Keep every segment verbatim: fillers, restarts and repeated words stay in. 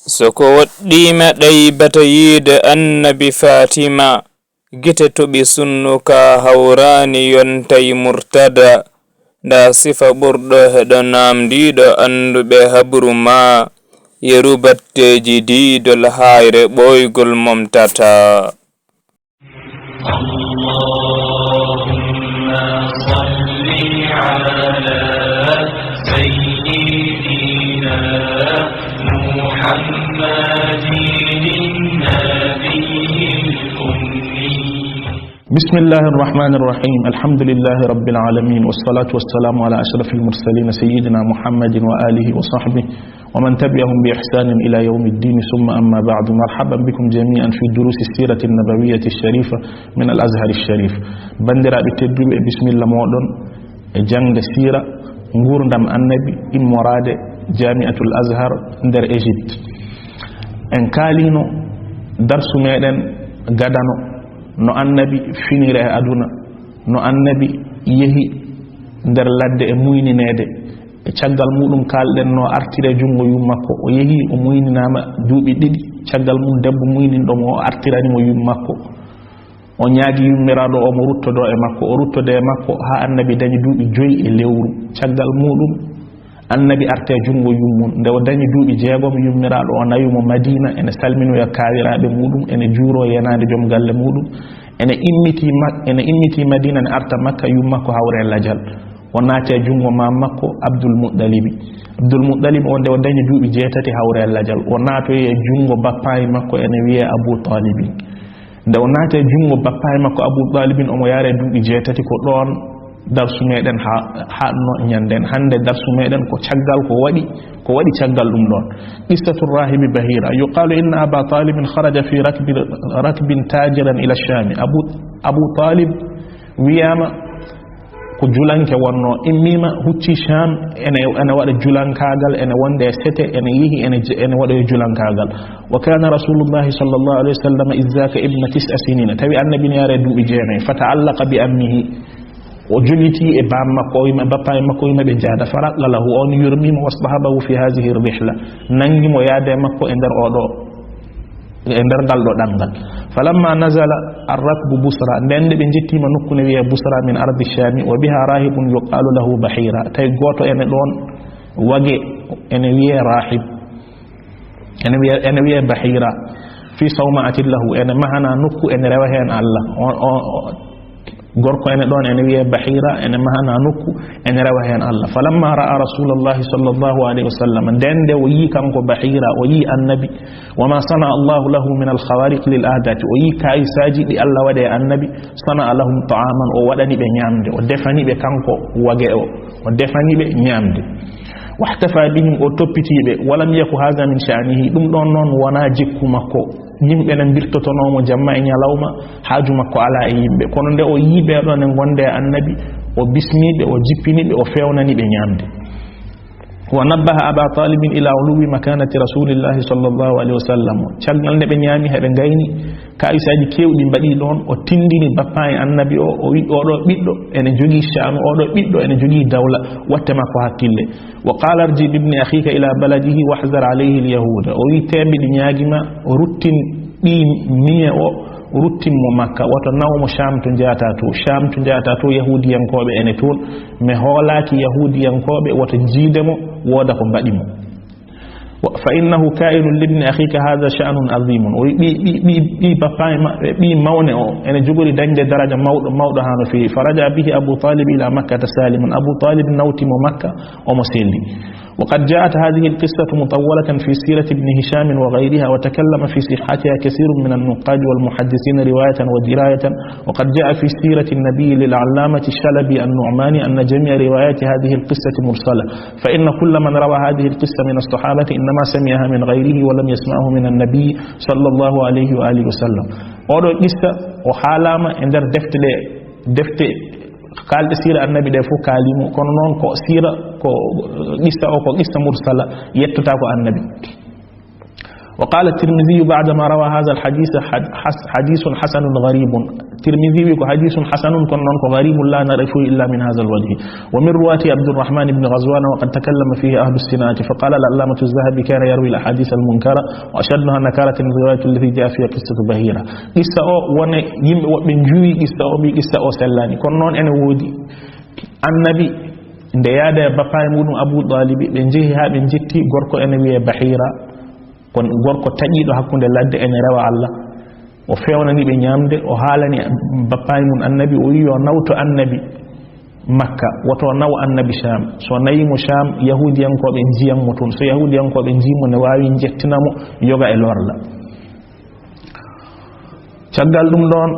So ko woɗɗiima ɗaybata yiide Annabi Faatima, gite toɓi sunnu ka hawraani yontay murtada. Nda sifa ɓurɗo heɗo naamndiiɗo annduɓe habru ma, yeru batteeji diidol haayre ɓooygol momtata. اللهم صل على سيدنا محمد النبي الأمي. بسم الله الرحمن الرحيم. الحمد لله رب العالمين، والصلاة والسلام على أشرف المرسلين سيدنا محمد وآله وصحبه ومن تبعهم بإحسان إلى يوم الدين، ثم أما بعد. مرحبا بكم جميعا في دروس السيرة النبوية الشريفة من الأزهر الشريف. Banndiraaɓe tedduɓe, bisimilla mooɗon e jaŋde siira nguurndam Annabi immoraade Jaami'atul Azhar nder Égypte. En kaaliino darsu meɗen gadano no Annabi finiri e aduna, no Annabi yehi nder ladde e muynineede. E caggal muɗum kaalɗen no artiri e junngo yummakko. O yehi, o muyninaama duuɓi ɗiɗi. Caggal mum debbo muyninɗo mo o artirani mo yummakko. O ñaagi yummiraaɗo o mo ruttodo e makko. O ruttode e makko haa Annabi dañi duuɓi joyi e lewru. Caggal muɗum Annabi arti e junngo yummum. Nde o dañi duuɓi jeegom, yummiraaɗo o nawi mo Madiina, ene salminoya kaawiraaɓe muɗum, ene juuro yenaande joom galle muɗum. Ene immiti Mak-, ene immiti Madiina, ne arta Makka, yummakko hawre e lajal. O naati e junngo maam makko Abdul Muɗɗalibi. Abdul Muɗɗalibi o, nde o dañi duuɓi jeetati hawre e lajal, o naatoyi e junngo bappaayi makko ene wiyee Abu Taalibin. Nde o naati e junngo bappaayi makko Abu Taalibin, omo yaara e duuɓi jeetati, ko ɗoon darsu meɗen ha-, haɗno ñanden. Hannde darsu meɗen ko caggal ko waɗi, ko waɗi caggal ɗum ɗoon. قصة الراهب بحيرة. يقال إن أبا طالب خرج في ركب، ركب تاجرا إلى الشام. Abu, Abu Taalib wiyaama ko julanke wonno, immiima, hucci Sham, ene, ene waɗa julankaagal, ene wonde e sete, ene yehi, ene je-, ene waɗa julankaagal. وكان رسول الله صلى الله عليه وسلم إذ ذاك ابن تسع سنين. Tawi Annabi ne yaara e duuɓi jeenayi. فتعلق بعمه. O jogiti e baam makko, o wiima, bappaayo makko, o wiima ɓe njaada. فرق له. On yurmiima. واصطحبه في هذه الرحلة. Nanngi mo yaade e makko e nder oɗo e nder ngal ɗo ɗanngal. فلما نزل الركب بصرى، nden nde ɓe njettiima nokku ne wiyee Busra من أرض الشام، وبها راهب يقال له بحيرة، tawi gooto ene ɗoon wage ene wiyee Rahib, ene wiyee, ene wiyee Bahira, في صومعة له، ene mahanaa nokku ene rewa heen Allah. O, o, o, Gorko ene ɗoon, ene wiyee Bahira, ene mahanaa nokku, ene rewa heen Allah. فلما رأى رسول الله صلى الله عليه وسلم، nden nde o yii kanko Bahira, o yii Annabi, وما صنع الله له من الخوارق للعادات، o yii kaayisaaji ɗi Allah waɗi e Annabi, صنع لهم طعاما، o waɗani ɓe ñaamde, o defani ɓe kanko wage o, o defani ɓe ñaamde. واحتفى بهم، o toppitii ɓe, ولم يك هذا من شأنه، ɗum ɗoon noon wonaa jikku makko. Yimɓe ne mbirtotonoo mo jamma e ñalawma, haaju makko alaa e yimɓe. Kono nde o yii ɓee ɗoo ne ngonde e Annabi, o bismii ɓe, o jippini ɓe, o feewnani ɓe ñaamde. ونبه أبا طالب إلى علو مكانة رسول الله صلى الله عليه وسلم. Caggal nde ɓe ñaami, heɓe ngayni, kaayisaaji keewɗi mbaɗii ɗoon, o tinndini bappaayo Annabi o, o wi, "Oɗo ɓiɗɗo ene jogii sha'nu, oɗo ɓiɗɗo ene jogii dawla, watte makko hakkille." وقال: "ارجع بابن أخيك إلى بلده واحذر عليه اليهود." O wi, "Tee mbiɗa ñaagii ma, ruttin ɓii miñe o, ruttin mo Makka, woto naw mo Sham to njaata to. Sham to njaata to, Yahuudiyankooɓe ene toon. Mi hoolaaki Yahuudiyankooɓe, woto njiide mo, wooda ko mbaɗi mo. فإنه كائن لابن أخيك هذا شأن عظيم." O wi, "Ɓii, ɓii, ɓii, ɓii bappaayo maɓɓe, ɓii mawne o, ene jogori dañde daraja mawɗo, mawɗo haa no feewi." فرجع به أبو طالب إلى مكة سالما. Abu Taalib nawti mo Makka, omo selli. وقد جاءت هذه القصة مطولة في سيرة ابن هشام وغيرها، وتكلم في صحتها كثير من النقاد والمحدثين رواية ودراية، وقد جاء في سيرة النبي للعلامة الشلبي النعماني أن جميع روايات هذه القصة مرسلة، فإن كل من روى هذه القصة من الصحابة إنما سمعها من غيره ولم يسمعه من النبي صلى الله عليه وآله وسلم. Oɗo qissa o haalaama e nder defte ɗe, defte kaalɗe siira Annabi ɗe fof kaali mo, kono noon ko siira, ko qissa o, ko qissa mursala, yettotaako Annabi. وقال الترمذي بعدما روى هذا الحديث حد-، حس-، حديث حسن غريب. Tirmidhi wi ko حديث حسن، kono noon ko غريب لا نعرفه إلا من هذا الوجه. ومن رواته عبد الرحمن بن غزوان وقد تكلم فيه أهل الصناعة، فقال العلامة الذهبي كان يروي الأحاديث المنكرة وأشدها نكارة الرواية التي جاء فيها قصة بحيرة. Qissa o wone yimɓe woɓɓe njuwi qissa o, mbi qissa o sellaani. Kono noon ene woodi Annabi, nde yaada e bappaay muɗum Abu Talibi, ɓe njehi haa ɓe njetti gorko ene wiyee Bahira. Ko gorko taƴiiɗo hakkunde ladde, ene rewa Allah. O feewnani ɓe ñaamde, o haalani bappaay mum Annabi, o wi'i yo nawto Annabi Makka, woto naw Annabi Sham. So nawi mo Sham, Yahuudiyankooɓe njiyan mo toon. So Yahuudiyankooɓe njii mo, ne waawi njettina mo yoga e lorla. Caggal ɗum ɗoon,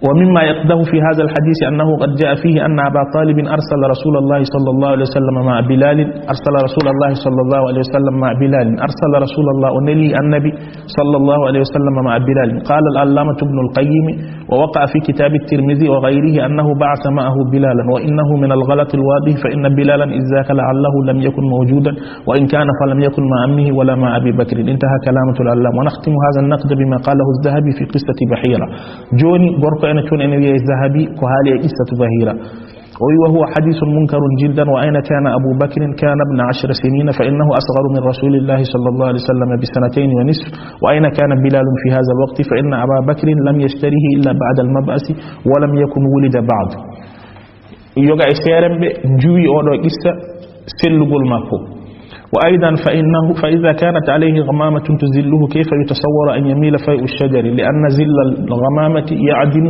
ومما يقدح في هذا الحديث أنه قد جاء فيه أن أبا طالب أرسل رسول الله صلى الله عليه وسلم مع بلال، أرسل رسول الله صلى الله عليه وسلم مع بلال، أرسل رسول الله، o neli Annabi صلى الله عليه وسلم مع بلال. قال العلامة ابن القيم: ووقع في كتاب الترمذي وغيره أنه بعث معه بلالا، وإنه من الغلط الواضح، فإن بلالا إذ ذاك لعله لم يكن موجودا، وإن كان فلم يكن مع عمه ولا مع أبي بكر. انتهى كلامة العلامة. ونختم هذا النقد بما قاله الذهبي في قصة بحيرة. Jooni, gorko ene toon ene wiyee Zahabi, ko haali e qissatu Bahira. O wi: وهو حديث منكر جدا، وأين كان أبو بكر؟ كان ابن عشر سنين، فإنه أصغر من رسول الله صلى الله عليه وسلم بسنتين ونصف، وأين كان بلال في هذا الوقت؟ فإن أبا بكر لم يشتره إلا بعد المبعث، ولم يكن ولد بعد. Yoga e seeremɓe njuwi oɗo qissa sellugol makko. وأيضا فإنه، فإذا كانت عليه غمامة تظله، كيف يتصور أن يميل فيء الشجر؟ لأن ظل الغمامة يعدم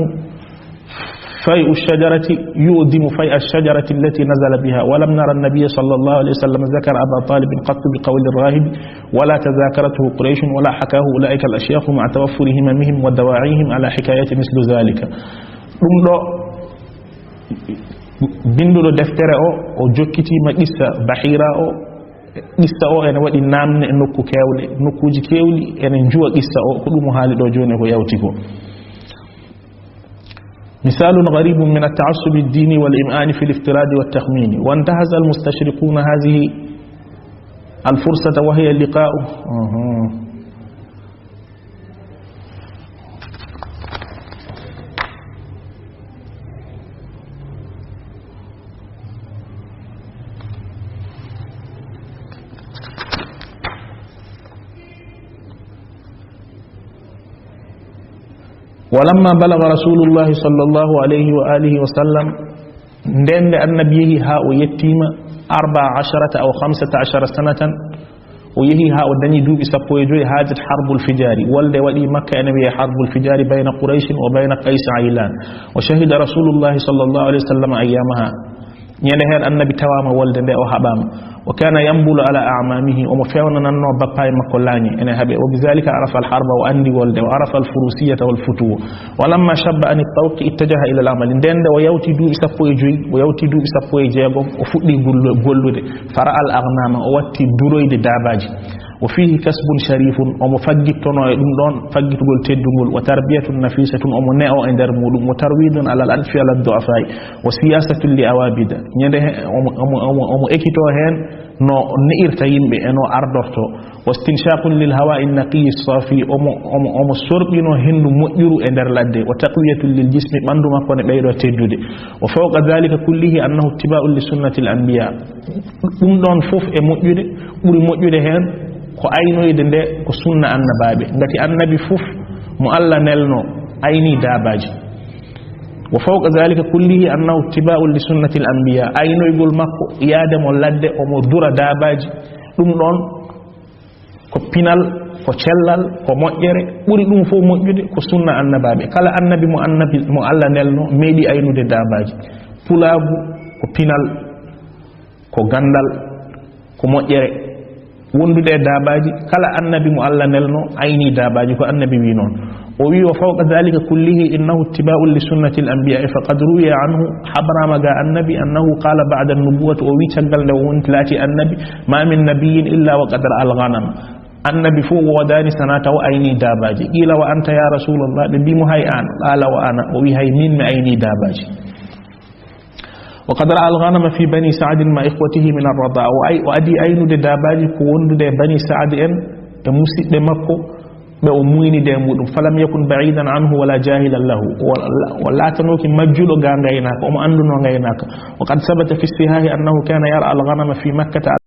فيء الشجرة، يؤدم فيء الشجرة التي نزل بها، ولم نر النبي صلى الله عليه وسلم ذكر أبا طالب قط بقول الراهب، ولا تذاكرته قريش، ولا حكاه أولئك الأشياخ مع توفر هممهم ودواعيهم على حكاية مثل ذلك. Ɗum ɗo, binnduɗo deftere o, o jokkitiima qissa Bahira o. Qissa o ene waɗi naamne e nokku keewɗe, nokkuuji keewɗi ene njuwa qissa o. Ko ɗum o haali ɗo jooni, ko yawti ko. مثال غريب من التعصب الديني والإمعان في الافتراض والتخمين. وانتهز المستشرقون هذه الفرصة وهي لقاء، أها. ولما بلغ رسول الله صلى الله عليه وآله وسلم، nden nde Annabi yehi haa o yettiima أربع عشرة أو خمسة عشر سنة, o yehi haa o dañi duuɓi sappo e joy, هاجت حرب الفجار. Wolde waɗi Makka, ene wiyee حرب الفجار، بين قريش وبين قيس عيلان. وشهد رسول الله صلى الله عليه وسلم أيامها. Ñande heen Annabi tawaama wolde nde, o haɓaama. وكان ينبل على أعمامه، omo feewnanannoo bappaay makko laañe, ene haɓe. وبذلك عرف الحرب، o anndi wolde, وعرف الفروسية والفتوة. ولما شب عن الطوق اتجه إلى العمل. Nden nde o yawti duuɓi sappo e joy, o yawti duuɓi sappo e jeegom, o fuɗɗi gollu-, gollude. فرعى الأغنام، o watti duroyde daabaaji. وفيه كسب شريف، omo faggittonoo e ɗum ɗoon faggitugol teddungol. وتربية نفيسة، omo ne'oo e nder muuɗum. وترويض على العطف على الضعفاء. وسياسة لأوابد. Ñande he-, omo, omo, omo, omo ekitoo heen no ne'irta yimɓe e no ardortoo. واستنشاق للهواء النقي الصافي، omo, omo, omo sorɓinoo henndu moƴƴuru e nder ladde. وتقوية للجسم، ɓanndu makko ne ɓeydoo teddude. وفوق ذلك كله أنه اتباع لسنة الأنبياء. Ɗum ɗoon fof e moƴƴude, ɓuri moƴƴude heen ko aynoyde nde ko sunna annabaaɓe. Ngati annabi fof mo Allah nelnoo aynii daabaaji. وفوق ذلك كله أنه اتباع لسنة الأنبياء. Aynoygol makko, yaade mo ladde, omo dura daabaaji. Ɗum ɗoon ko pinal, ko cellal, ko moƴƴere. Ɓuri ɗum fof moƴƴude ko sunna annabaaɓe. Kala annabi mo annabi, mo Allah nelnoo, meeɗi aynude daabaaji. Pulaagu ko pinal, ko ganndal, ko moƴƴere. Wondude e daabaaji, kala annabi mo Allah nelnoo, aynii daabaaji, ko annabi wii noon. O wii: وفوق ذلك كله إنه اتباع لسنة الأنبياء، فقد روي عنه، habraama ga annabi, أنه قال بعد النبوة، o wii caggal nde o woni laati annabi: ما من نبي إلا وقد رعى الغنم. Annabi fof woodaani sanaa taw aynii daabaaji. قيل: وأنت يا رسول الله؟ Ɓe mbii mo: Hay aan? قال: وأنا. O wii: Hay miin mi aynii daabaaji. وقد رعى الغنم في بني سعد مع إخوته من الرضاعة. O ay-, o adii aynude daabaaji ko wondude e Bani Saad en, e musidɓe makko, ɓe o muynide e muɗum. Falam yakun ba'idan anhu wala jahilan lahu. O la-, o laatanooki majjuɗo ga ngaynaaka, omo annduno ngaynaaka. Wa qad sabata fi sihahi annahu kana yar'a al-ghanama fi Makkata.